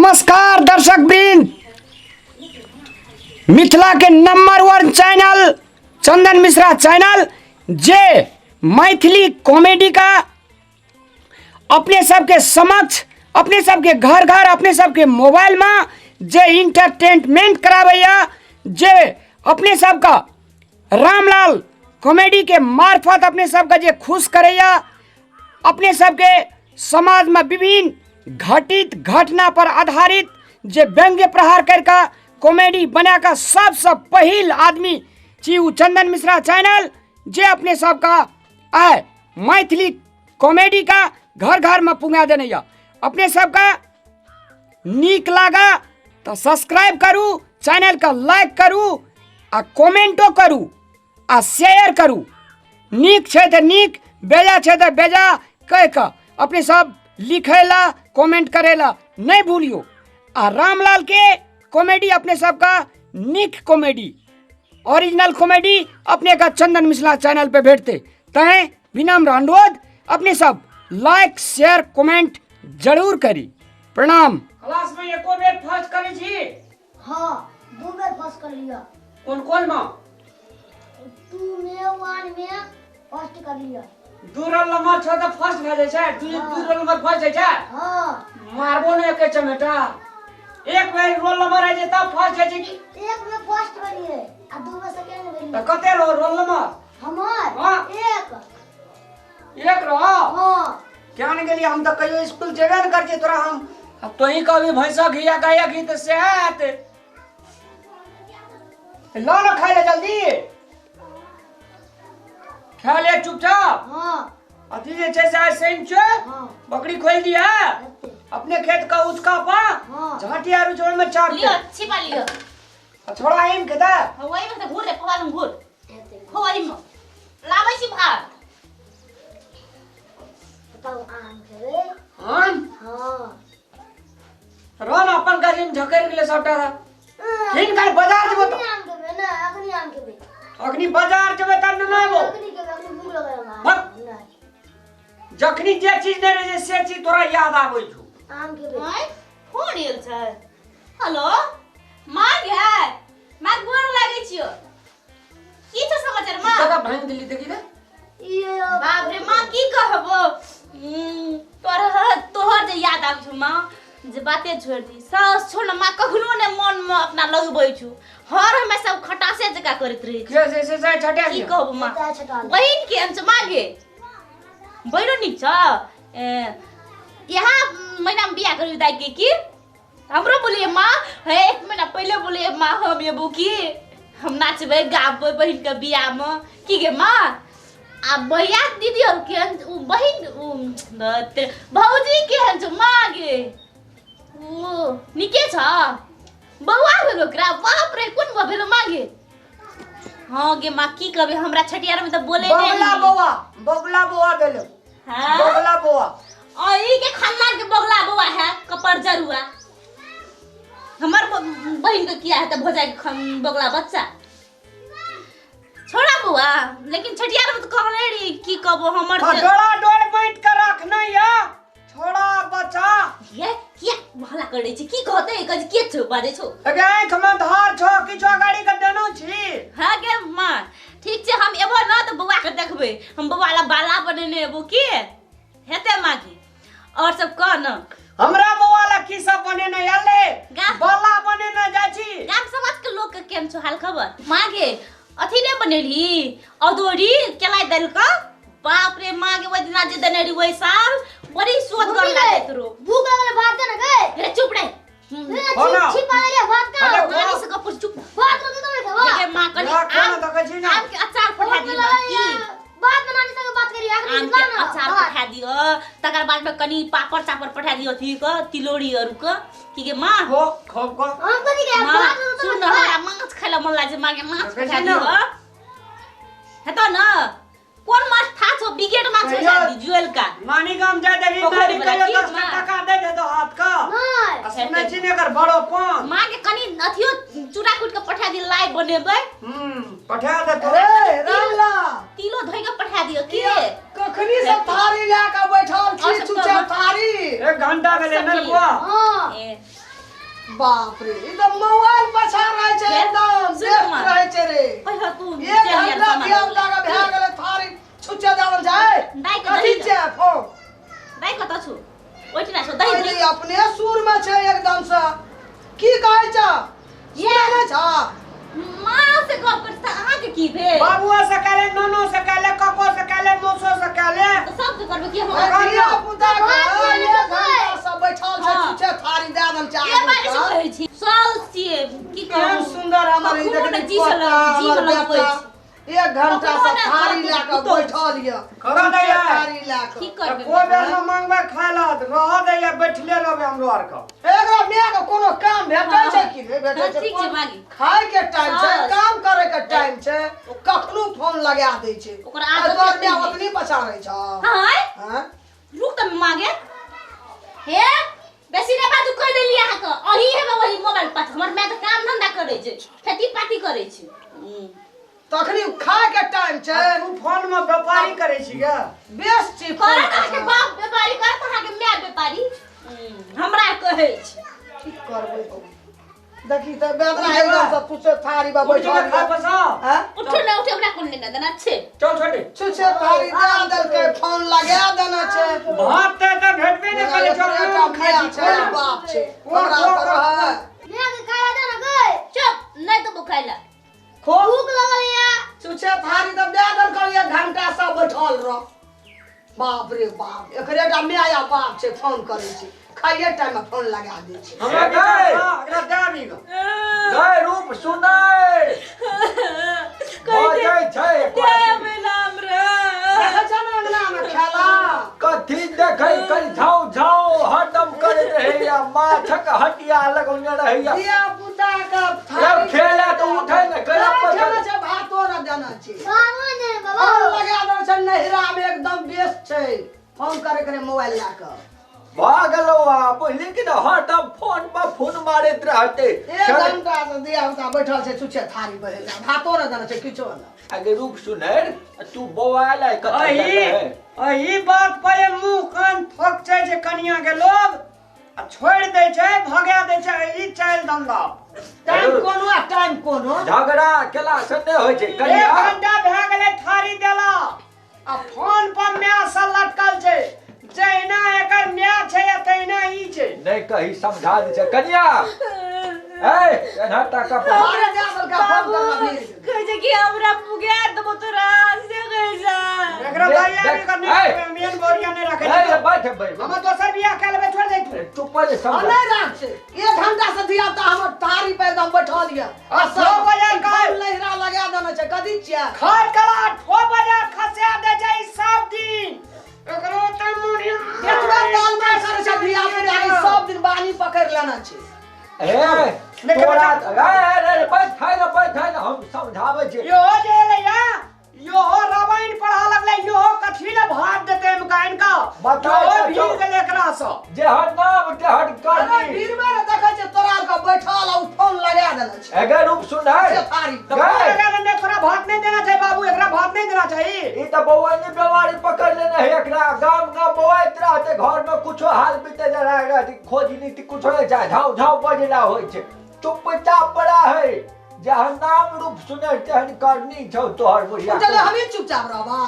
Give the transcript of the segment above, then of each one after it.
नमस्कार दर्शक वृंद, मिथिला के number 1 channel Chandan Mishra channel जे मैथिली कॉमेडी का अपने सबके समक्ष, अपने सबके घर घर, अपने सबके मोबाइल में जे इंटरटेनमेंट कराबैया, जे अपने सबका रामलाल कॉमेडी के मार्फत अपने सबका जे खुश करैया, अपने सबके समाज में विभिन्न घटित घटना पर आधारित जे व्यंग्य प्रहार करके कॉमेडी बना कऽ सबसँ पहिल आदमी छी उ चंदन मिश्रा चैनल, जे अपने सबका आय मैथिली कॉमेडी का घर घर में पुंगा देने या। अपने सबका नीक लागा तो सब्सक्राइब करू, चैनल का लाइक करू आ कमेंटो करू आ शेयर करू। नीक छै तऽ नीक, बेजा छै तऽ बेजा कहि कऽ अपने सब लिखै ला कमेंट करै ला नहीं भूलियो। आ रामलाल के कॉमेडी अपने सबका नीक कॉमेडी, ओरिजिनल कॉमेडी अपने का चंदन मिश्रा चैनल पे भेटते। तैं विनम्र अनुरोध अपने सब लाइक शेयर कमेंट जरूर करी। प्रणाम। क्लास में एको बेर फर्स्ट करै छी? हाँ, 2 बेर फर्स्ट कर लिया। कोन कोन में? 2 में 1 में फर्स्ट कर लिया। 2 रोल नंबर छौ तऽ फर्स्ट भए जाइ छै? 2 रोल नंबर फर्स्ट जाइ छै? हाँ। मारबो ने एके चमेटा। एक बेर रोल नंबर आइ छै तब फर्स्ट जाइ छै कि? 1 में फर्स्ट भेलियै आ 2 में सेकंड भेलियै। तऽ कते रोल नंबर? हमर? हाँ। 1। 1 रहो? हाँ। क्या नहीं गेलियै हम तऽ कहियो स्कूल जेबे ने करियै तोरा हम। अब तोही कहबी भैंसा घिया गाया घी तऽ से हेतै। ला ना खाय ले जल्दी, खा ले चुपचाप। हाँ। अथी जे छै से आइ शनि छै, हाँ। बकरी खोलि दिया हेतै। अपने खेत का उचका पा, हाँ। झांटी आरू छै ओहिमे चाट लियो, छिपा लियो। आ छोड़ा आइम के दे। हाँ, ओहिमे तऽ घूर रे, खोवाल में घूर। हेतै। खो ओहिमे। लाबै छी भात। बताउ आम खेबै? आम? हाँ। रह ना, अपन गाड़ी में झकरि गेलै सबटा। हिनकर बाजार जेबो तऽ। अखनी आम खेबै ना, अखनी आम खेबै। अखनी बाजार जेबै तब ने आबो। अखनी खेबै, अखनी भूख लगल हमरा। भक। नहि। जखनी जे चीज नहि रहै छै से चीज तोरा याद आबै छौ। आम खेबै। आँय, फोन आयल छै। हेलो, माँ गे, माँ गोर लागै छियौ। की छौ समाचार माँ? कतऽ भांगि देली देखी तऽ। ई बाप रे माँ, की कहबो। तोहर जे याद आबै छौ माँ, जे बाते छोड़ि दी। सास छौ ने माँ, कखनो ने मन में अपना लगबै छौ, हर हमेशा ओ खटासे जकाँ करैत रहै छौ। के से से से छटा की दियौ। कहबो माँ? छटा, छटा। बहिन केहन छौ माँ गे? बहिनो नीक छौ? ए, यहाँ महीना में बियाह करबी दाइ के की? हमरो बोलिए माँ, हे 1 महीना पहले बोलिए माँ हम एबो की, हम नाचबै गाबै बहिन के बियाह में। की गे माँ? आ भैया दीदी और केहन उ बहिन उ भौजी केहन छौ माँ गे? ओ नीके छ? बौआ भेलो ओकरा? बाप रे, कोन बौआ भेलो माँ गे? हाँ गे माँ, की कहबे, हमरा छठियार में तऽ बोले नहि। बगला बौआ, बगला बौआ भेलो। हाँ? बगला बौआ। आ ई के खानदान के बगला बौआ है, कपर जरुआ। हमर बहिन के किया है तऽ भौजाई के बगला बच्चा। छोड़ा बौआ, लेकिन छठियार में तऽ कहने रही की कहबो हमर हाँ, जे- डोरा डोर बाँटि के रखने या छोड़ा बच्चा। ये किया भला करै छी, की कहतै कहै छी, के छौ बाजै छौ? अगे आँखि में धार छौ, किछो अगाड़ी के देनो छी। हाँ गे माँ, ठीक छै, हम एबो न तऽ बौआ के देखबै, हम बौआ ला बाला बनेने एबो की हेतै माँ के। और सब कह न। हमरा बौआ ला की सब बनेने आले? बाला बनेने जाइ छी। गाम समाज के लोक के केहन छौ हाल खबर? माँ गे, अथी नहि बनेलही अदौरी केलाई दालि के? बाप रे माँ गे, ओहि दिना जे देने रही ओहि साल बड़ी सोचगर लागैत रहो। भूख लगल भात दे न गे। रे चुप रह। रे, हो ना। छिपा ले रे, भात का। अरे, नानी से गप्प चुप। भात रोटी तो नहीं खावा। गे माँ, कनी ना, खाना तो खाइ छी ना। आम के अचार पठा दियौ माँ, की? बाद में नानी संगे बात करी, अखनी आम के निकला ना, अचार भात। पठा दियौ, तकर बाद में कनी पापड़ चापड़ पठा दियौ अथी के, तिलौरी आरू के। की गे माँ? खो, खो, खो। हम कथी के, माँ, भात रोटी तो सुन नहीं न, खावा। हमरा माछ खाय ला मन लागै छै, माँ गे, माछ देखै पठा छी ना। दियौ। हेतौ न? कोन माछ था छौ? बिगेट माछ कहियो। पठा दी, जुएल का। नानी गाम जाय देबही, पोखरि नानी वाला कहियो की 10 माँ? टका दे देतौ हाथ के। नहि। आ सुनै छी ने एकर बड़ो पान। माँ के कनी अथियो चूड़ा कुटि के पठा दी, लाइ बनेबै। पठा देतौ। ए, रामलाल। तिलो धोइ के पठा दियौ की? कखनी से थारी लए के बैठल छी, और सब चुचे तो- थारी। 1 घंटा भेलै सब ने ठीक। बुआ। हाँ। ए, बाप रे, ई त मोबाइल पछा रहै छै, एकदम व्यस्त रहै छै रे। कहियो तू एक घंटा धिया पुता के भए गेलै, थारी छुच्चे जावल जाय। दाइ के कथी दही छै फोन? दाइ कतऽ छौ? ओहिठिना छौ दही। पहिले अपने सुर में छै एकदम से। की कहै छ? ये सुनै छ? माँ से गप करता, अहाँके की भेल? बाबुआ से कहले, नोनो से कहले, कको से कहले, मौसो से कहले। तऽ सबके करबै की हम? धिया पुता के एक घंटा से बैठल छै, छुच्छे थारी दए देल छै। के बारे से कहै छी? साउस छियै की केहन कहू? सुंदर हमर ई कखनो देखी ने जी से पोता, जी हमर लगबै बेटा छै। एक घंटा से कखनो ने थारी लए कऽ पुतोहु। बैठल यऽ, करऽ छुच्छे दैया। थारी लए कऽ। की करबै? कोइ बेर न मांगबै खाय ला, रह दैया, बैठले रहबै हमरो आर के। एकरा माय के कोनो काम भेटै छै कि नहि भेटै हँ, छै? ठीक छै, मांगी। खाय के टाइम छै, सास। काम करे के टाइम छै, कखनो फोन लगा दै छै। ओकर आदत तोहर एतनी माय है। ओतनी पछाड़ै छ। हाँ, हाँ? रुक तऽ मांगे। हे बेसी नहि बाजू, कहि देलियै अहाँके। अही हेबै वही मोबाइल पास। हमर माय तऽ काम धंधा करै छै, खेती पाती करै छै। तखनी खाय के टाइम छै। तू फोन में व्यापारी करै छी गे? बेस छी फोन करत अहाँके बाप व्यापारी, करत अहाँके माय व्यापारी। हमरा कहै छै। की करबै हम? देखी तऽ बेदरा एकदम से छुच्छे थारी बा उठ बैठल जेबै खाय यऽ। पसा। हाँ? उठू ने उठू, हमरा कोन लेना देना छै? चल छोड़ी। छुच्छे थारी दए देलकै, फोन लगा देने छै। भात तऽ एतऽ भेटबे नहि करै छै, एकरा हम खाइ माय छी। छै, बाप छै, कोन- हमरा कोन- पर है। मैं के खाया दे ना गए। चुप, नहि देबो खाय लए। खो। भूख लगल या। छुच्छे थारी तऽ दए देलकै, एक घंटा से बैठल रह। बाप रे बाप, एकरे टा माय आ बाप छै फोन करै छै, खाइए टाइम में फोन लगा दै छै। हमरा गए। एकरा दए आबी गऽ। गए रूप सुनै बजै छै। देखै छ ने अंगना में खेला। कथी देखै? कनि झाउ झाउ हरदम करैत रहैया, माछक हटिया लगौने रहैया। धिया पुता के जब खेला तऽ उठै ने कहिया खेला पकड़ छै, भातो न देना छै। बाबू ने बाबा फोन लगा देने छै, नहिरा में एकदम बेस छै फोन करे करे मोबाइल लए कऽ। भऽ गेलौ आ बुझली कि ने, हरदम फोन पर फोन मारैत रहतै। एक घंटा से धिया पुता बैठल छै छुच्छे थारी बहेला, भातो न देना छै, किछो न। अगे रूप सुनैर, तू बौआल है कतऽ अही गेलै? अही बात पर ये मुंह कान थक छै जे कनिया के लोग आ छोड़ि दै छै, भगा दै छै। ई चालि धंधा। टाइम कोनो आ टाइम कोनो। झगड़ा केला से नहि होइ छै एक कनिया। घंटा भए गेलै थारी देला आ फोन पर माय से लटकल छै। जहिना एकर माय छै आ तहिना ई छै। नहि कही समझा दै छै कनिया। ए एना टाका पर। अरे जा देलकै फोन करना भी। कहै छै कि हमरा पुगा देबो तोरा, से कहै छै। एकरा देख, दैया देख, नहीं ए। मेन बोरिया नहीं रखे। ए, बैठ बैठ। हम दोसर बियाह कए लेबै, छोड़ दे तू। चुप रे हम समझा। नहि राख छै, एक घंटा से धिया पुता हमर थारी पर एकदम बैठल यऽ। आ 100 बजे फोन लहिरा लगा देने छै। कथी छियै? खर कला 8 बजे खसा दे छै ई सब दिन। एकरो तऽ मुनिया एतबे तालमेल करै छै धिया पुता के, सब दिन बानी पकड़ि लेना छै। ए तोरा ए रे बैठ ने, बैठ ने, हम समझाबै छी। यो जे एलै या, यो रामायण पढ़ा लगलै, यो कथी ले भात देतै इनका इनका। बताए यो तऽ भीड़ चल। गेलै एकरा सँ। जेहन नाम तेहन अरे करनी। भीड़ में ने देखै छै तोरा आर के बैठल आ उ फोन लगा देने छै। अगर रूप सुनै से थारी। तऽ फोन लगा देने, तोरा भात नहीं देना चाहिए बाबू, एकरा भात नहीं देना चाहिए। ई तऽ बौआ ने बीमारी पकड़ लेने है एकरा, गाम गाम बौआइत रहते, घर में कुछो हाल बीते जा रहा है, खोज नीति कुछो नहीं जाए, झाउ झाउ बजला होइ छै, चुपचाप पड़ा है। जहन नाम रूप सुनै तेहन करनी छौ तोहर बुढ़िया। चल हमही चुपचाप रहबा।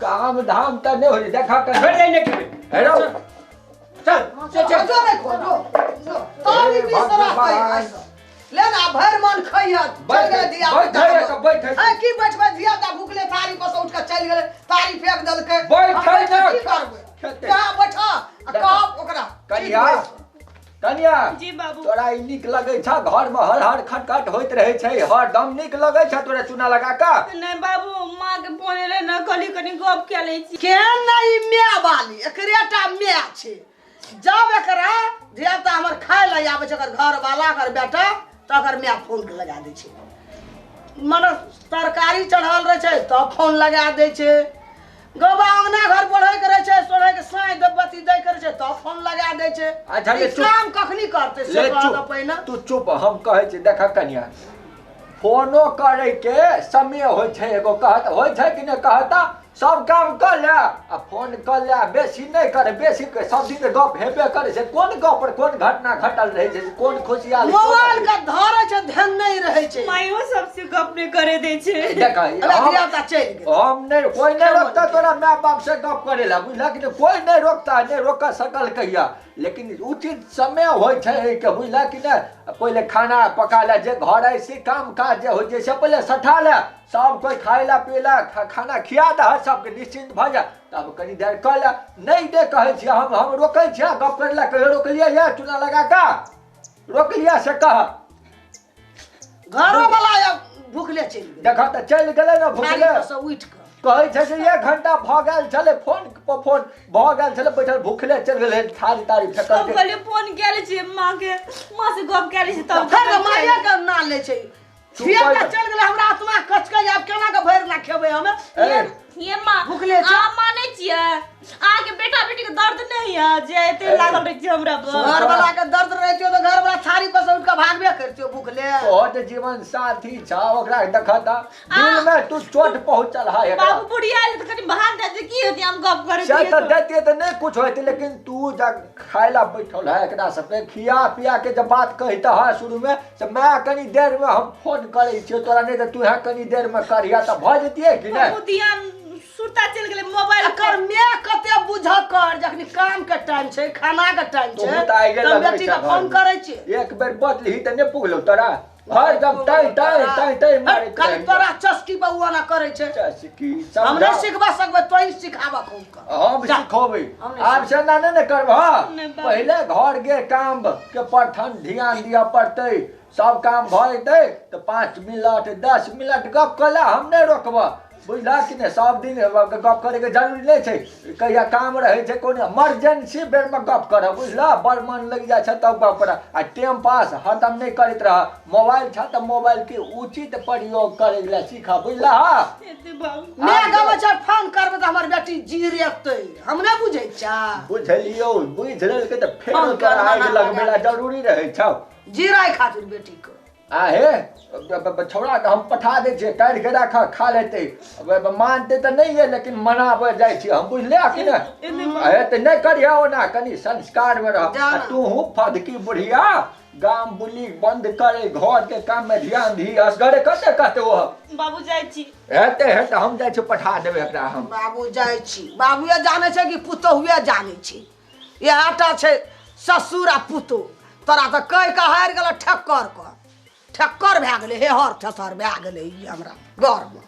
काम धाम तऽ नहि होइ छै, देखा छोड़ कर। दे नहीं खेबै। हे रौ, चल चल चल। जो रे खो जो जो तारी हे बीस भगवान। रहतै। ले ना भरि मन खैहत। चलि बैठ, गेलै धिया बैठ पुता। है, बैठ है। हैं, की बैठबै? धिया पुता भुखले थारी पर से उठि कऽ चलि गेलै, थारी फेंक देलकै। बैठ हम बैठ कऽ है की करबै? खेतै। कहाँ बैठ आ कहब ओकरा। कनिया, कनिया जी बाबू। तोरा ई नीक लगै छ? घर में हर हर खटखट होइत रहै छै, हरदम नीक लगै छ तोरा चूना लगा कऽ? नहि बाबू, माँ के फोन एलै ने, कहली कनि गप कए लै छी। केहन ने ई माय बाली, एकरे टा माय छै। जब एकरा धिया पुता हमर खाय लए आबै छै, एकर घर वाला, एकर बेटा, तऽ एकर माय फोन लगा दै छै। मने तरकारी चढ़ल रहै छै तब फोन लगा दै छै। गोबा अंगना घर बढ़ै के रहै छै, सोढ़ै के साँझ बत्ती दै के रहै छै तब फोन लगा दै छै। अच्छा, ले ई चुप। काम कखनी करतै से ले कह चुप दऽ पहिने। तू चुप, हम कहै छी। देख कनिया, फोनो करे के समय होइ छै, एगो कहत होइ छै कि नहि कहता। सब काम कऽ ले आ फोन कऽ ले बेसी नहि कर बेसी के सब दिन गप हेबे करै छै कोन गप पर कोन घटना घटल रहै छै कोन खुशियाली मोबाइल के धरै छै ध्यान नहि रहै छै माइयो सबसे गप नहि करे दै छै देख अरे धिया पुता चलि गेल हम नहि कोई नहि रोकता तोरा माय बाप से गप करे ला बुझलक कि कोई नहि रोकता नहि रोक सकल कहिया लेकिन उचित समय होइ छै के बुझलक कि नहि पहिले खाना पका ले जे घर है से काम काज जे होइ छै से पहिले सठा ले सब कोई खाय ला पी ला खाना खिया दह सबके निश्चिंत भऽ जा तब कनी देर कऽ ले नहि दे कहै छियै हम रोकै छियै गप करै ला कहियो रोकलियै ये चूना लगा कऽ रोकलियै से कह घरो वाला आब भूखले चलि गेल देख तऽ चलि गेलै ने भूखले थारी पर से उठि कऽ कहै छै जे एक घंटा भऽ गेल छलै फोन पर फोन भऽ गेल छलै बैठल भूखले चलि गेलै थारी तारी फेकल हम कहलियै फोन कए लै छियै माँ के माँ से गप कए लै छियै तब फेर माये के ना लै छै चुप धिया भऽ पुता जा। चलि गेलै हमरा आत्मा कचकै आब केना के भरि ना खेबै हमे ए, ये माँ भुखले छै। अहाँ मानै छियै अहाँके बेटा बेटी के दर्द नहि है जे एते लागल रहै छै हमरा पर घर वाला के दर्द रहितो तऽ घर वाला थारी पर से उठि कऽ भागबे करितो भुखले तोहर जे जीवन साथी छौ ओकरा देखऽ तऽ दिल में तू चोट पहुँचल है एकरा बाबू बुढ़िया आयल तऽ कनि भाग दे जे की होतै हम गप करै से छियै तऽ तऽ। दैतियै तऽ नहि कुछ होइतै लेकिन तू जा खाय ला बैठल है एकरा सबके खिया पिया के जब बात कहितऽ है शुरू में से माय कनी देर में हम फोन करै छियौ तोरा नहि तऽ तू कनी देर में करिहा तऽ भऽ जैतियै कि नहि हमहूँ ध्यान सुरता चलि गेलै मोबाइल एकर माय कते बुझऽ कर जखनी काम के टाइम छै खाना के टाइम छै तोहूँ तऽ आइ गेल तब लगबै बेटी छह के फोन घरमे। करै छै एक बेर बदलही तऽ नहि पुगलौ तोरा हरदम टाइ टाइ टाइ टाइ मारैत खाली रहै तोरा चस्की पर ओ ना करै छै चस्की हम नहि समझा सिखबा सकबै तोही सिखाबऽ खूब कऽ हम जा। सिखोबै हम नहि आब से ना नहि ने करबह नहि बाबू। पहिले घर के काम के परथन ध्यान दिअ पड़तै सब काम भऽ जेतै तऽ 5 मिनट 10 मिनट गप कऽ ले हम नहि रोकबह बुझलह कि नहि सब दिन गप करैके जरूरी नहि छै कहिया काम रहै छै कोनो इमरजेंसी बेरमे गप करह बुझलह बड़ मन लागि जाइ छै तब गप करह आ टाइम पास हरदम नहि करैत रह मोबाइल छ तऽ मोबाइलके उचित प्रयोग करै लए सीखऽ बुझलह एते बाबू माय गबै छै फोन करबै तऽ हमर बेटी जीरेतै हम नहि बुझै छियै बुझलियौ बुझि लेलकै तऽ फेर फोन तोरा करना आगि लगबै लए जरूरी रहै छौ जीराय खातिर बेटीके आहे छौड़ाके हम पठा दै छियै काढ़ि के राख खा लेतै मानतै तऽ नहि यऽ लेकिन मनाबै जाइ छियै हम बुझलियै कि नहि हे तऽ नहि करिह ओना कनि संस्कारमे रह जा आ ना। तूहू फदकी बुढ़िया गाम बुली बंद करे घर के काम में ध्यान दी असगरे कते कहते ओ बाबू जाइ छी हेतै हेतै हम जाइ छी पठा देबै एकरा हम बाबू जाइ छी बाबुए जानै छै कि पुतोहुए जानै छै इएह टा छै ससुर आ पुतोह तोरा तऽ कहि कऽ हारि गेल ठक्कर कऽ ठक्कर भए गेलै हेहर थेसर भए गेलै ई हमरा घरमे।